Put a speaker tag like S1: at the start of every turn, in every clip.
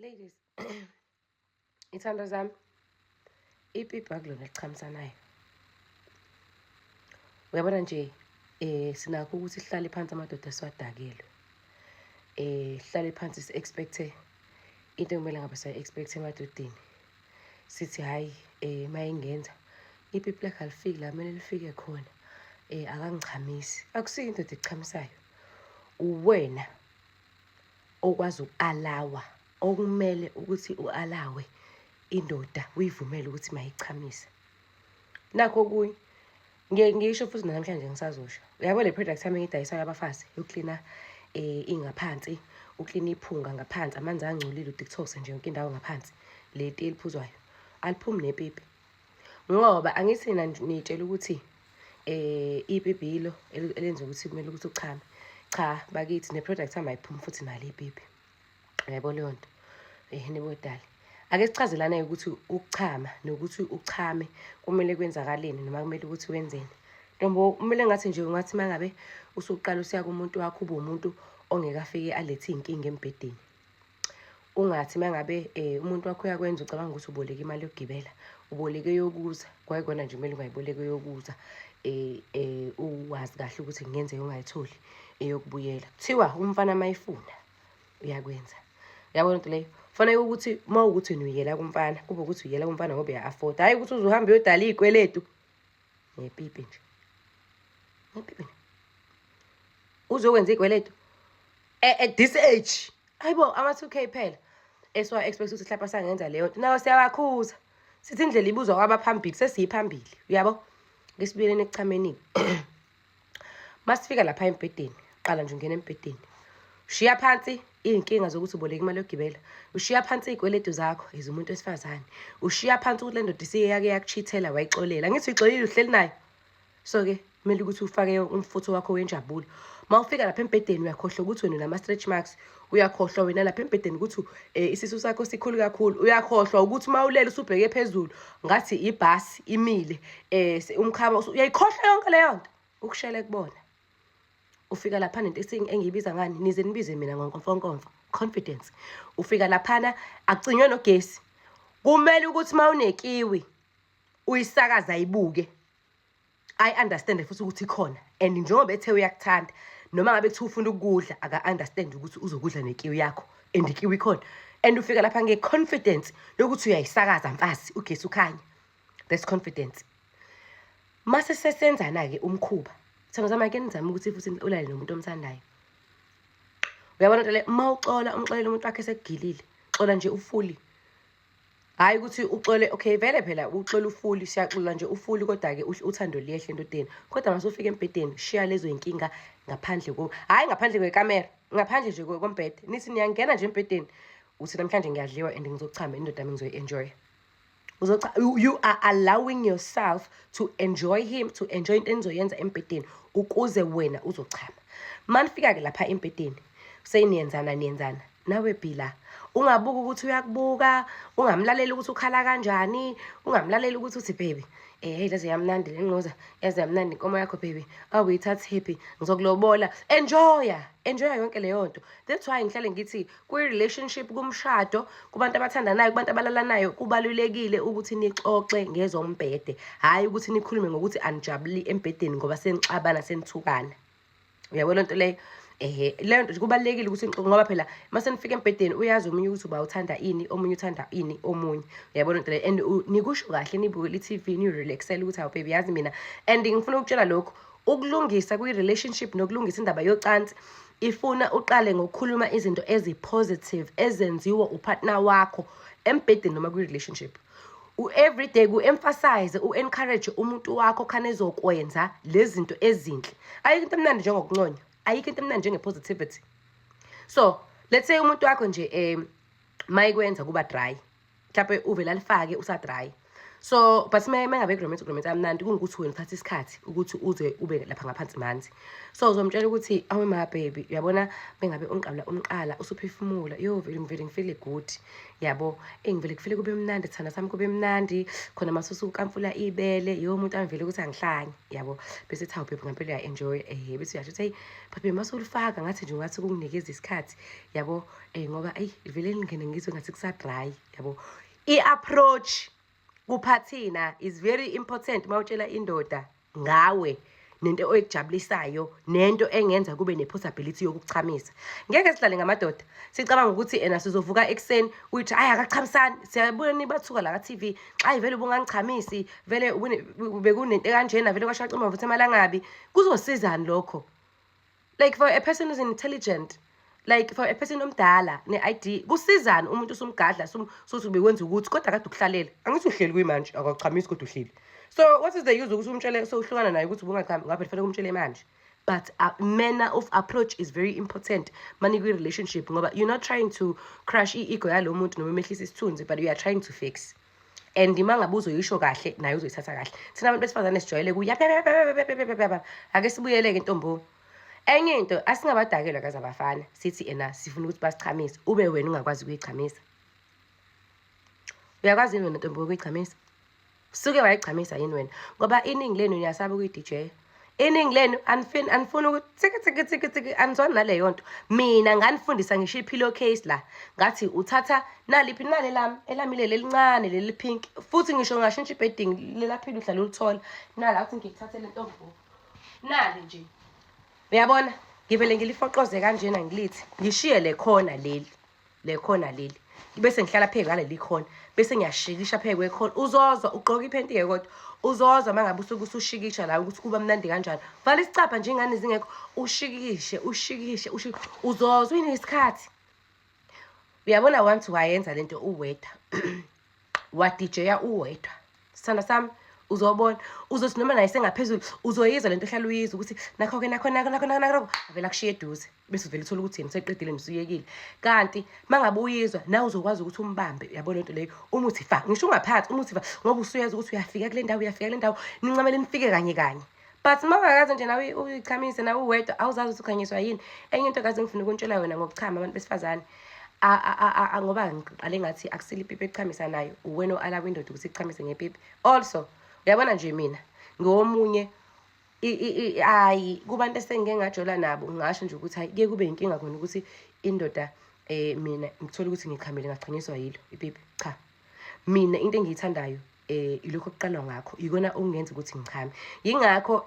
S1: Ladies, ithando zami, ipipi akulona elichamisanayo. Uyabona nje, sinakho ukuthi sihlale phansi amadoda siwadakelwe. Sihlale phansi si-expect-e into ekumele ngabe siya-expect emadodeni. Sithi hhayi, uma ingenza ipipi lakhe alifiki la kumele lifike khona. Akangichamisi. Akusiyo indoda ekuchamisayo. Uwena okwazi uku-alawa, okumele ukuthi u-alawe indoda, uyivumele ukuthi mayichamise. Nakho okunye ngiye ngisho futhi namhlanje ngisazosho. Uyabo le product yami engiyidayisayo abafazi yokuklina ingaphansi, uklina iphunga ngaphansi, amanzi angcolile, udetox nje yonke indawo ngaphansi. Le tiye eliphuzwayo aliphumi nepipi. Ngoba angithi nina nitshela ukuthi ipipi yilo elenza ukuthi kumele ukuthi uchame. Cha bakithi, ne-product yami ayiphumi futhi nalo ipipi. Uyayibona leyo nto? Nibodali. Ake sichazelane ukuthi ukuchama nokuthi uchame kumele kwenzakaleni noma kumele ukuthi wenzeni. Ntombo, kumele ngathi nje ungathi uma ngabe usuqala usiya kumuntu wakho, ube umuntu ongeke afike alethe iy'nkinga embhedeni. Ungathi uma ngabe umuntu wakho uyakwenza ucabanga ukuthi uboleke imali yokugibela, uboleke eyokuza. Kwayikona nje kumele ungayiboleki eyokuza, uwazi kahle ukuthi kungenzeka ungayitholi eyokubuyela. Kuthiwa umfana uma efuna uyakwenza. Uyabona into leyo? Kufanele ukuthi uma ukuthi wena uyela kumfana, kube ukuthi uyela kumfana ngoba uya-afforda. Hhayi ukuthi uze uhambe uyodala iy'kweletu ngepipi nje. Ngepipi nje. Uzokwenza iy'kweletu at this age. Hayibo, ama-2K phela esiwa-expect ukuthi mhlawumbe sangenza leyo nto. Nawo siyawakhuza. Sithi indlela ibuzwa kwabaphambili, sesiyiphambili. Uyabo? Ake sibuyeleni ekuchameni. Masifika lapha embhedeni, qala nje ungena embhedeni. Ushiya phansi iy'nkinga zokuthi uboleke imali yokugibela. Ushiya phansi iy'kweletu zakho as umuntu wesifazane. Ushiya phansi ukuthi le ndoda isiye yake yakuchithela wayixolela. Angithi uyixolile, uhleli nayo. So-ke kumele ukuthi ufake umfutho wakho wenjabulo. Uma ufika lapha embhedeni uyakhohlwa ukuthi wena unama-stretch marks. Uyakhohlwa wena lapha embhedeni ukuthi isisu sakho sikhulu kakhulu. Uyakhohlwa ukuthi uma ulele usubheke phezulu ngathi ibhasi imile, umkhaba uyayikhohlwa yonke leyo nto. Ukushela kubona. Ufika lapha nento engiyibiza ngani, nize nibize mina ngonkomfonkomfo, confidence. Ufika laphana akucinywe nogesi. Kumele ukuthi uma unekiwi uyisakaza ayibuke, ayi-understand futhi ukuthi ikhona, and njengoba ethe uyakuthanda, noma ngabe kuthiwa ufuna ukudla, aka-understand ukuthi uzokudla nekiwi yakho and ikiwi ikhona, and ufika lapha nge-confidence yokuthi uyayisakaza mfazi, ugesi ukhanya. That's confidence. Mase sesenzana-ke umkhuba, thando zami, ake nizame ukuthi futhi ulale nomuntu omthandayo. Uyabona nto le, uma uxola umxolela umuntu wakhe esekugilile, xola nje ufuli. Hhayi ukuthi uxole, okay vele phela uxola ufuli, siyaxola nje ufuli, kodwa-ke uthando liyehla endodeni. Kodwa mase ufika embhedeni, shiya lezo y'nkinga ngaphandle, hhayi ngaphandle kwekamera, ngaphandle nje kombhede. Nithi niyangena nje embhedeni, uthi namhlanje ngiyadliwa and ngizochama, indoda yami ngizoyi-enjoy. You are allowing yourself to enjoy him, to enjoy into enizoyenza embhedeni ukuze wena uzochama. Manifika-ke lapha embhedeni, seniyenzana niyenzana. Nawe Bila, ungabuka ukuthi uyakubuka, ungamlaleli ukuthi ukhala kanjani, ungamlaleli ukuthi uthi baby, hey yaze yamnandi le nqoza, yaze yamnandi inkomo yakho baby, awuyithathi happy, ngizokulobola. Enjoya, enjoya yonke leyo nto. That's why ngihlale ngithi kwi-relationship, kumshado, kubantu abathandanayo, kubantu abalalanayo, kubalulekile ukuthi nixoxe ngezombhede. Hhayi ukuthi nikhulume ngokuthi anijabuli embhedeni ngoba senixabana, senithukana. Uyabona lento leyo? Ehe, leyo nto kubalulekile ukuthi nixoxe, ngoba phela mase nifika embhedeni uyazi omunye ukuthi uba uthanda ini, omunye uthanda ini, omunye. Uyabona lento leyo? And nikusho kahle, nibukele i-TV, ni-relaxele ukuthi hawu baby, yazi mina. And ngifuna ukutshela lokhu, ukulungisa kwi-relationship nokulungisa indaba yocansi ifuna uqale ngokukhuluma izinto ezi-positive ezenziwa upartner wakho embhedeni noma kwi-relationship. U-everyday ku-emphasize, u-encourage umuntu wakho khane ezokwenza lezi zinto ezinhle. Ayikho into emnandi njengokunconywa, ayikho into emnandi njenge-positivity. So let's say umuntu wakho nje mayikwenza kuba dry, mhlawumbe uvele alifake usa-dry. So but uma ngabe ku-romance, ku-romance amnandi, kungukuthi wena uthatha isikhathi ukuthi uze ube lapha ngaphansi manzi. So uzomtshela ukuthi, "Awe ma baby, uyabona bengabe ungiqabula umqala, usuphefumula, yo, vele ngivele ngifile good, yabo, engivele kufile kube mnandi, thanda sami, kube mnandi khona masusu ukamfula ibele, yo, umuntu angivele ukuthi angihlanye, yabo." Bese ethi, "Hawu baby, ngempela uya-enjoy." Bese uyasho ukuthi, "Hey, but baby, masulifaka ngathi nje ungathi kunginikeza isikhathi, yabo, ngoba eyi vele lingene ngizwe ngathi kusa-dry, yabo." I-approach kuphathina is very important uma utshela indoda ngawe nento oyikujabulisayo nento engenza kube ne-possibility yokukuchamisa. Ngeke sidlale ngamadoda, sicabanga ukuthi ena sizovuka ekuseni uyithi, "Hayi, akachamisani." Siyabona nibathuka la ka-TV, "Xa vele ubungangichamisi, vele bekunento kanjena, vele kwashaqima futhi emalangabi." Kuzosizani lokho? Like, for a person who's intelligent, like for a person omdala ne-ID, kusizani umuntu usumgadla suthi bekwenza ukuthi kodwa kade ukuhlalela? Angithi uhleli kuyimanje, akakuchamisi, kodwa uhleli. So what is the use ukuthi umtshele sowuhlukana naye ukuthi ubungachami? Ngabe kufanele umtshele manje. But manner of approach is very important mani kwi-relationship, ngoba you're not trying to crush i-ego yalo muntu noma umehlisa isithunzi, but you are trying to fix. And uma ngabe uzoyisho kahle, naye uzoyithatha kahle. Thina abantu besifazane sijwayele kuya. Ake sibuyele-ke, ntombo. Enye into, asingabadakelwa kaze abafana sithi ena sifuna ukuthi basichamise, ube wena ungakwazi ukuyichamisa. Uyakwazi yini wena, ntombi, ukuyichamisa? Suke wayichamisa yini wena? Ngoba iningi lenu niyasaba ukuyi-DJ, iningi lenu anifuni, anifuni ukuthi tsiki tsiki tsiki tsiki, anizwani naleyo nto. Mina nganifundisa ngisho i-pillow case la, ngathi uthatha naliphi, nale lami, elami leli elincane, leli pink, futhi ngisho ngashintsha i-bedding, lela philo uhlala ulithola nala. Uthi ngikuthathele, ntombi, nali nje, uyabona, ngivele ngilifoqoze kanjena, ngilithi ngishiye le khona, leli le khona leli, bese ngihlala phezu kwaleli khona, bese ngiyashikisha phezu kwekhona. Uzozwa ugqoka iphenti-ke, kodwa uzozwa uma ngabe usuke usushikisha la ukuthi kuba mnandi kanjani. Vala isicabha nje, ingane zingekho, ushikishe, ushikishe, ushikishe, uzozwa uyinesikhathi. Uyabona, once wayenza lento uwedwa, wa-DJ-ya uwedwa, sithanda sami, uzobona, uzothi noma naye sengaphezulu, uzoyizwa lento ohlala uyizwa ukuthi nakho-ke, nakho, nakho, nakho, nakho, nakho, avele akushiye eduze, bese uvele uthole ukuthi yena useqedile nje, usuyekile. Kanti uma ngabe uyizwa nawe, uzokwazi ukuthi umbambe, uyabona lento leyo, uma uthi fa, ngisho ungaphathi, uma uthi fa, ngoba usuyazi ukuthi uyafika kule ndawo, uyafika kule ndawo, nincamele nifike kanye kanye. But uma ungakaze nje nawe uyichamise nawe uwedwa, awuzazi ukuthi ukhanyiswa yini. Enye into kaze ngifuna ukuntshela yona ngokuchama, abantu besifazane, ngoba ngiqale ngathi akusile ipipi echamisa nayo, uwena o-allow indoda ukuthi ichamise ngepipi also. Uyabona nje, mina ngomunye hayi, kubantu esengike ngajola nabo, ngingasho nje ukuthi hayi, kuye kube inkinga khona ukuthi indoda, mina ngithola ukuthi ngichamile, ngachanyiswa yilo ipipi. Cha, mina into engiyithandayo ilokho okuqalwa ngakho, ikona okungenza ukuthi ngichame. Yingakho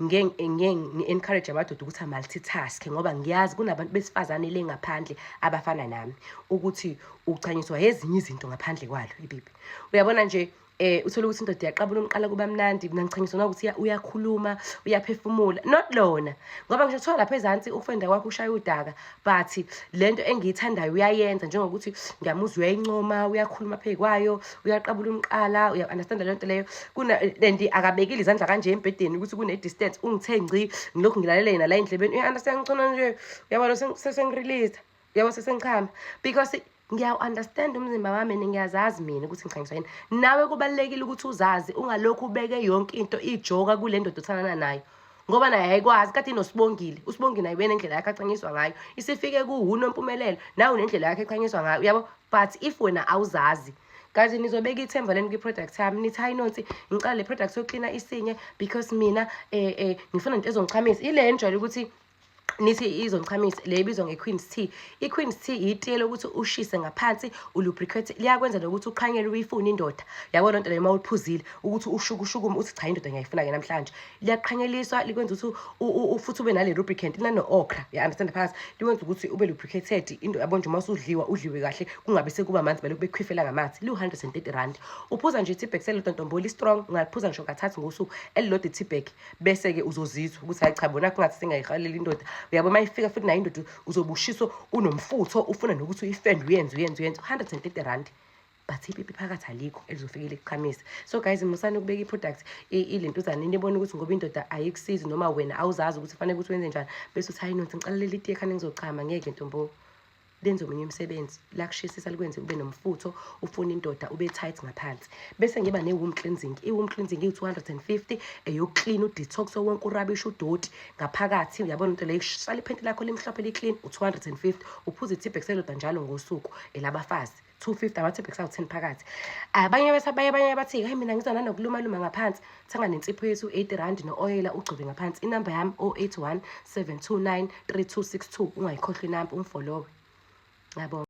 S1: ngeke ngi-encourage amadoda ukuthi a-multitask, ngoba ngiyazi kunabantu besifazane le ngaphandle abafana nami, ukuthi uchanyiswa ezinye izinto ngaphandle kwalo ipipi. Uyabona nje, uthola ukuthi indoda iyaqabula umqala, kuba mnandi. Mina ngichanyiswa ukuthi uyakhuluma, uyaphefumula, not lona, ngoba ngisho kuthiwa lapha ezansi ukufenda kwakho ushaya udaka, but lento engiyithandayo uyayenza, njengokuthi ngiyamuzwa uyayincoma, uyakhuluma phezu kwayo, uyaqabula umqala, uya-understanda le nto leyo. Kuna and akabekile izandla kanje embhedeni, ukuthi kune-distance, ungithe ngci, ngilokhu ngilalele yena la endlebeni, uya-understand? Ngicona nje, uyabona, sesengirelease, uyabo, sesengichama, because ngiyawu-understand umzimba wami and ngiyazazi mina ukuthi ngichanyiswa yini. Nawe kubalulekile ukuthi uzazi, ungalokhu ubeke yonke into ijoka kule ndoda othandana nayo, ngoba naye ayikwazi. Kade inosibongile, uSibongile naye benendlela yakhe achanyiswa ngayo, isifike kuwuNompumelelo, nawe unendlela yakhe echanyiswa ngayo, uyabo. But if wena awuzazi, guys, nizobeka ithemba leni kwi-product yami, nithi, "Hayi Nonsi, ngicela le product yoklina isinye because mina ngifuna into ezongichamisa." Ile njwayele ukuthi nithi izongichamisa, le ibizwa nge-Queen's Tea. I-Queen's Tea itiye lokuthi ushise ngaphansi, ulubricate, liyakwenza nokuthi uqhanyele, uyifune indoda, yabo lento leyo. Uma uliphuzile, ukuthi ushukushukume, uthi, "Cha, indoda ngiyayifuna-ke namhlanje." Liyaqhanyeliswa, likwenza ukuthi futhi ube nale lubricant, linano-okra, ya-understand, phakathi, likwenza ukuthi ube lubricated into, yabo nje, uma usudliwa, udliwe kahle, kungabe sekuba manzi, balokhu bekhwifela ngamathe. Liwu-R130. Uphuza nje i-teabag selilodwa, ntombo, li-strong, ungaliphuza ngisho kathathu ngosuku, elilodwa i-teabag, bese-ke uzozizwa ukuthi, hayi cha, bona kungathi sengayihalela indoda, uyabo. Uma ifika futhi nayo indoda, uzobe ushiso, unomfutho, ufuna nokuthi uyifende, uyenze, uyenze, uyenze. R130, but ipipi phakathi alikho elizofike likuchamise. So guys, musani ukubeka i-product ilentuzane, nibone ukuthi ngoba indoda ayikusizi, noma wena awuzazi ukuthi kufanele ukuthi wenze njani, bese uthi, "Hayi Nonsi, ngicela leli tiye khane ngizochama." Ngeke, ntombo. Lenze omunye umsebenzi, lakushisisa, likwenze ube nomfutho, ufune indoda, ube tight ngaphansi. Bese ngiba ne-womb cleansing. I-womb cleansing iwu-250, eyokuklina, udetox wonke u-rubbish, udoti ngaphakathi. Uyabona into leyo, shala iphenti lakho limhlophe, li-clean, u-250. Uphuza i-teabag elodwa njalo ngosuku. Elabafazi 250, ama-teabags awu-10 phakathi. Abanye baye, abanye bathi, "Hayi, mina ngizwa nanokulumaluma ngaphansi." Thenga nensipho yethu, R80, no-oyela, ugcobe ngaphansi. Inamba yami 081 729 3262. Ungayikhohlwa inamba, ungifollowe. Ngiyabonga.